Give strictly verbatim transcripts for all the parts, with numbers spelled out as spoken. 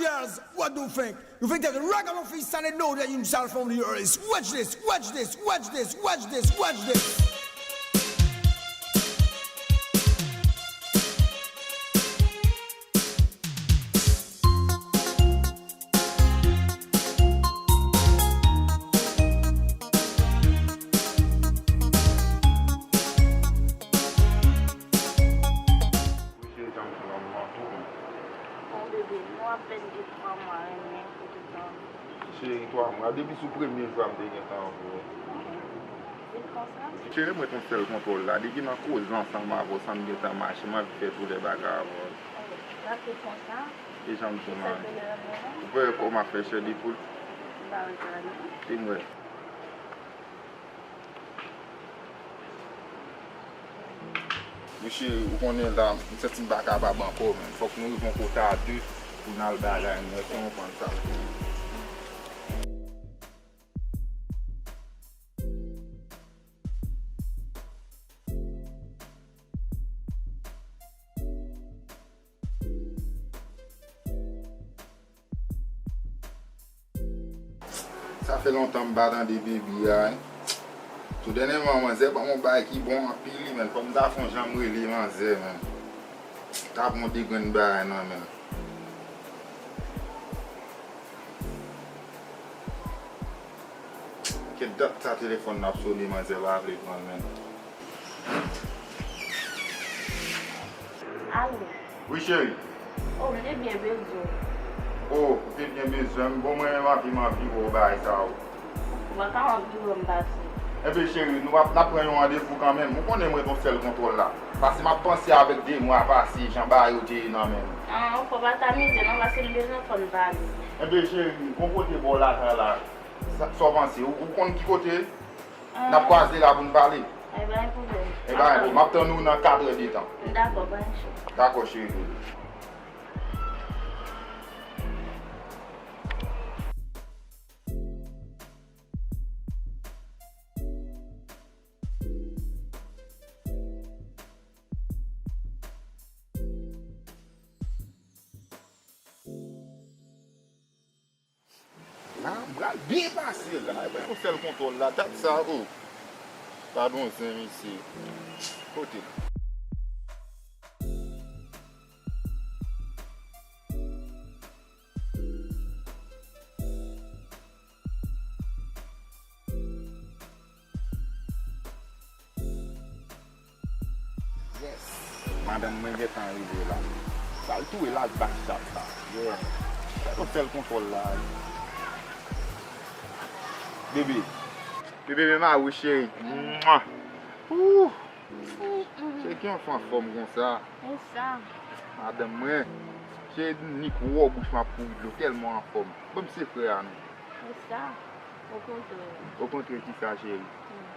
Girls, what do you think? You think that the ragamuffin sounded know that you sound from the earliest? Watch this, watch this, watch this, watch this, watch this. Wi cheri, janm sou lanmou an tou. Bon bebe, nou apèn gen twa mwa renmen pou toutan. Cheri, twa mwa, depi sou premye jou a m te gentan anvi w. Vin konsa? Cheri, mwen t yon sèl kontwòl la. Depi nan koze ansanm avè w, san m gentan mache, m anvi fè tou lè bagay avè w. Sa te konsa? E jan m di w, man. Ou pa wè kòman m ap fè chè de poul? M pa wè sa, non. Te m wè. Mesye, ou konnen la, m santi m pa kapab ankò, men fòk nou rive yon kote a de pou n al bagay nou, èske w konprann sa m di? Sa fè lontan m pa tande Baby a, wi. Tou dènyèman, manzè ban m yon bagay ki bon anpil, wi, men fò m ta fè yon jan m rele manzè, men. Ta bon de grenn bagay nan men l. Kèt dat sa telefòn nan ap sone, manzè pa vle pran l, men. Alo. Wi, cheri. Oh, m te byen bezwen w. Oh, ou te byen bezwen m? Bon, mwen menm anvi m anvi wè w bagay sa yo. Ou pa ka anvi wè m pase. Enben, cheri, nou ap, n ap pran yon randevou kanmenm. Ou konnen mwen t yon sèl kontwòl la. Pase m ap panse avèk de mwa pase, jan bagay yo te ye nan men m. Ah, ou fò pa t amize non, pase m bezwen fò n pale. Enben, cheri, gon kote bò lakay la. Sa, sa w panse? Ou, ou konn ki kote? N ap kwaze la pou n pale. Ay, pa gen pwoblèm. E pa gen pwoblèm. M ap tann ou nan kat è de tan. Dakò, pa gen cho. Dakò, cheri. La, m pral byen pase la. E pa yon sèl kontwòl la. Dat sa, oh. Pa gon zen, mesye. Kote l? Yes. Madanm mwen gentan rive la. Sa l tou e la l bat chat la. Yeah. Fè yon sèl kontwòl la. Bebe. Bebe, men mari w, cheri. Mwa. Ouh. Cheri, ki yon fanm anfòm konsa. E sa? Madanm mwen. Cheri, nik wò bouch m ap kouri dlo tèlman anfòm. Ban m sekrè a non. E sa? Okontrè. Okontrè, kisa, cheri? Hmm.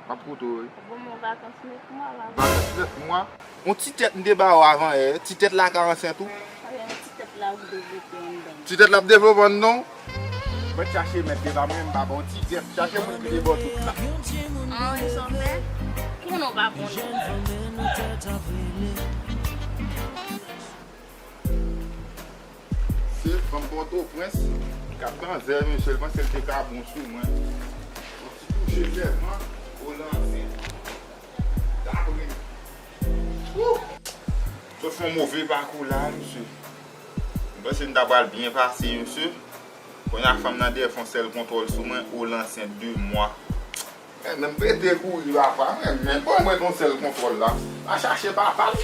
M ap koute w, wi. Bon, mwen vakans nèf mwa la. Vakans nèf mwa? Yon ti tèt m te ba w avan yè, ti tèt la ka ansent ou? Yon ti tèt la ap devlope anndan m. Ti tèt la ap devlope anndan w? Mwen chache mèt de pa mwen, m pa ba w ti tèt. Chache moun ki te ba w tout la. Ah, e sa w fè? Ki moun ou pa konnen? Se fanm Pòtoprens k ap manzè, mesye, l panse l te ka bon sou mwen. Yon ti touche sèlman, o lanse. Dapre. Wouh! Sot fè yon move pakou la, mesye. M panse m ta pral byen pase, mesye. Kounye a fanm nan dèyè fè yon sèl kontwòl sou mwen, o l ansent de mwa. Men, men m pete kouri, papa, men, men, bon, mwen yon sèl kontwòl la. Va chache papa l.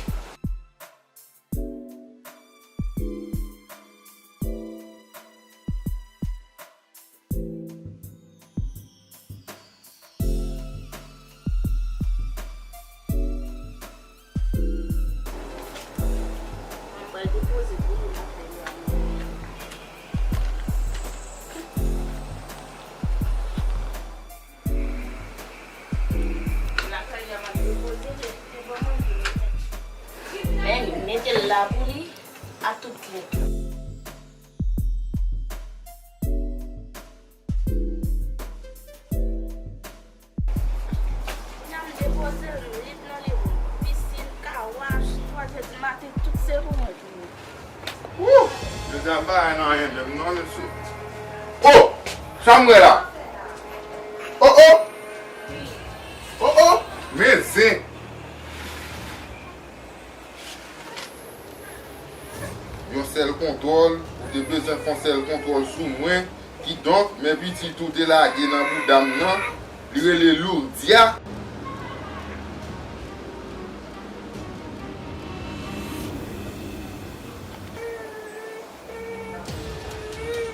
Lakay la m ap depoze l epi te ban mwen pou li. Men, mete l la pou li, a tout lèt yo. Kounye a m depoze l, li nan li, pisin, kawach, twa zè di maten, tout se pou mwen tou. Jodi a pa nan anyen menm non, mesye. O! Sa m wè la? O, o! O, o! Men zen! Yon sèl kontwòl, ou te bezwen fè yon sèl kontwòl sou mwen, kidonk, men pitit ou te lage nan bouda m nan, li rele Lourdia.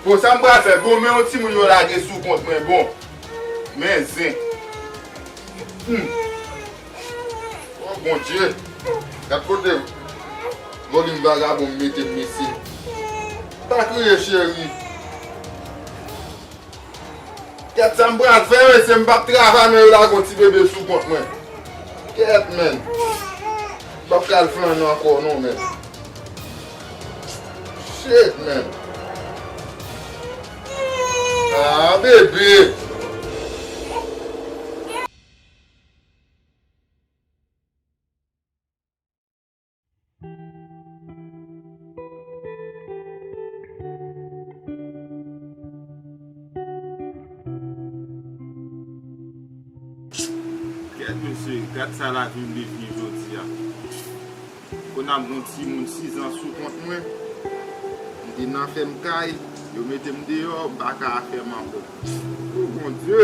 Bon, sa m pral fè? Bon, men yon timoun yo lage sou kont mwen, bon. Men zen. Hmm. O Bondye. Gad kote volim vagabon m mete m, mesye. Pa kriye, cheri. Kèt, sa m pral fè, mesye, m p ap travay, men yo lage yon ti bebe sou kont mwen. Kèt, menn. M p ap ka al flannen ankò non, menn. Shit, menn. Ah, bebe. Kèt mesye, gad sa lavi m devni jodi a. Kounye a m gen yon timoun sis an sou kont mwen. M te nan fè m kay, yo mete m deyò, m pa ka afè m ankò. O Bondye!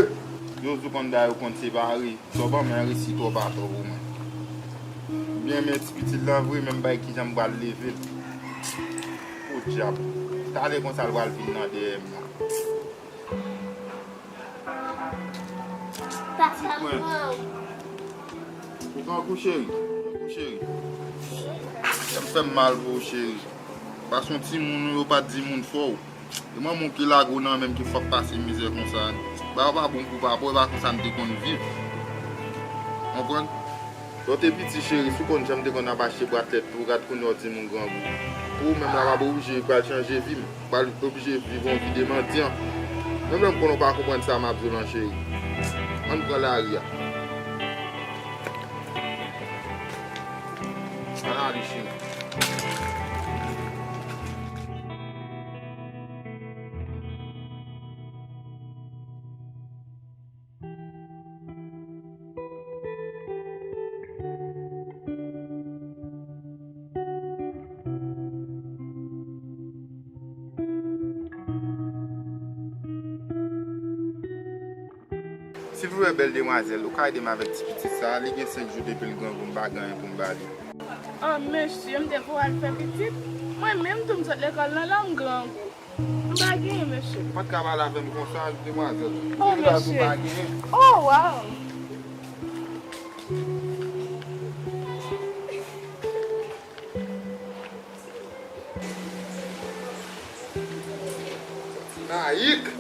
Yo sou konn da yo konn separe. Twòp anmè resi twòp atò pou mwen. Byen men ti pitit lan vre, men m bay kijan m pral leve l. Podyab. Talè konsa l pral vin nan dèyè m nan. Pitit mwen. Ou grangou cheri? Ou grangou cheri? Sa m fè m mal pou ou cheri. Paske yon timoun ou yo pa t di moun fò w. E manman w ki lage w nan men m ki fè w pase mizè konsa. Ba yo pa bon pou papa w, e pa konsa m te konn viv. Konprann? Lè w te piti cheri, si w konn jan m te konn ap achte braslèt pou w, gad kounye a w di m ou grangou. Pou ou menm la m ap oblije pral chanje vi m. Pral oblije viv yon vi de mandyan. Menm lè m konnen w pa konprann sa m ap di w lan cheri. Ann pran lari a. Ann ale cheri. Silvouplè, bèl demwazèl, ou ka ede m avèk ti pitit sa a? Li gen senk jou depi l grangou, m pa gen anyen pou m ba li. O, mesye, m te vo al fè pitit. Mwen menm tou, m sot lekòl lan, la m grangou. M pa genyen, mesye. Ou pa t ka pale avè m konsa, demwazèl. O, mesye. Ou pa genyen. O, waw. Nayik!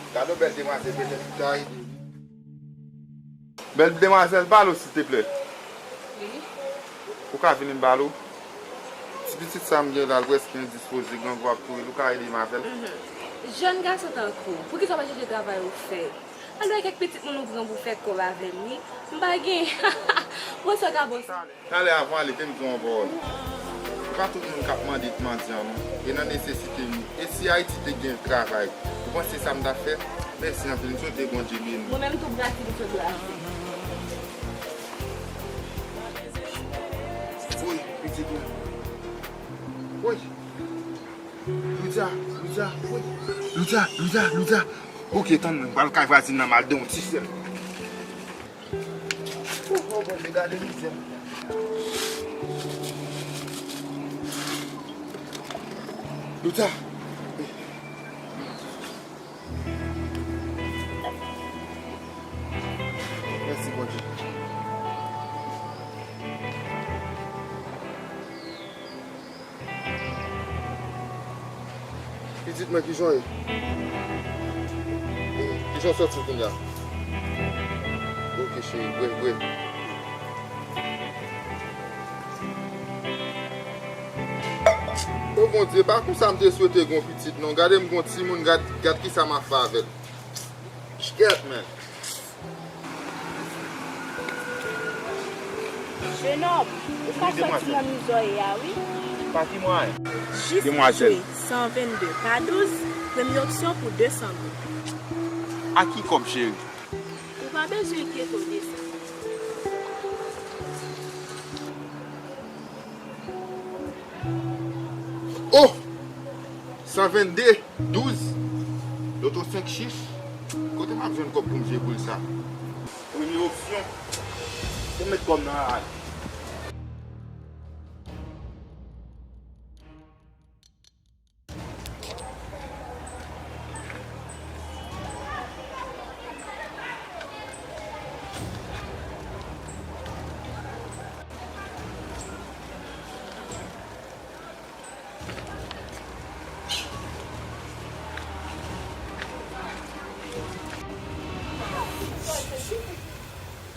Gade yon bèl demwazèl, petèt li ta ede. Bèl demwazèl, pale w, silteplè. Wi. Ou ka vini m pale w? Ti pitit sa m gen la, l prèske endispoze, grangou ap touye l, ou ka ede m avè l? Mhm. Jèn gason tankou w, poukisa w pa chèche travay ou fè? Ann bay kèk pitit moun ou pran pou fè kòb avè m, wi. M pa gen. Bon, sa ka bon sa. Talè, avan ale, te m di w yon pawòl. Se pa tout moun k ap mande k mandyan non. E nan nesesite nou. E si Ayiti te gen travay, ou panse sa m t ap fè? Mèsi anpil, m swete Bondye beni w. Mwen menm tou, Brasi, m sot Brasi. Woy, pitit mwen. Woy. Loudia, Loudia, woy. Loudia, Loudia, Loudia. Ok, tann mwen, m pral kay vwazin nan, m al de yon ti sèl. Ou bon, Bondye, gade mizè. Loudia. Mèsi, Bondye. Pitit mwen, kijan w ye? Kijan w santi w kounye a? Ok, cheri, bwè, bwè. O Bondye, pa konsa m te swete gen yon pitit non. Gade m gen yon timoun, gad, gad kisa m ap fè avè l. Shit, man. Jenòm, ou ka sòti nan mizòye a, wi. Pa gen mwayen. Jis jwe san vennde pa douz, premye opsyon pou de san goud. A ki kòb, cheri? Ou pa bezwen enkyete w de sa. Oh! San vennde, douz, loto senk chif. Kote m ap jwenn kòb pou m jwe boul sa? Premye opsyon, se met kòb nan raje.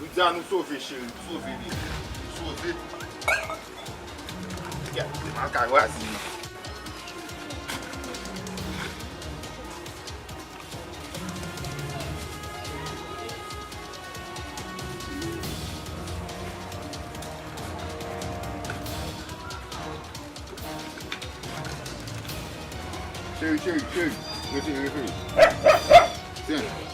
Tout sa nou sove, cheri, nou sove li. Nou sove. Gade, se makak vwazi. Cheri, cheri, cheri. Rete, rete. Tiens.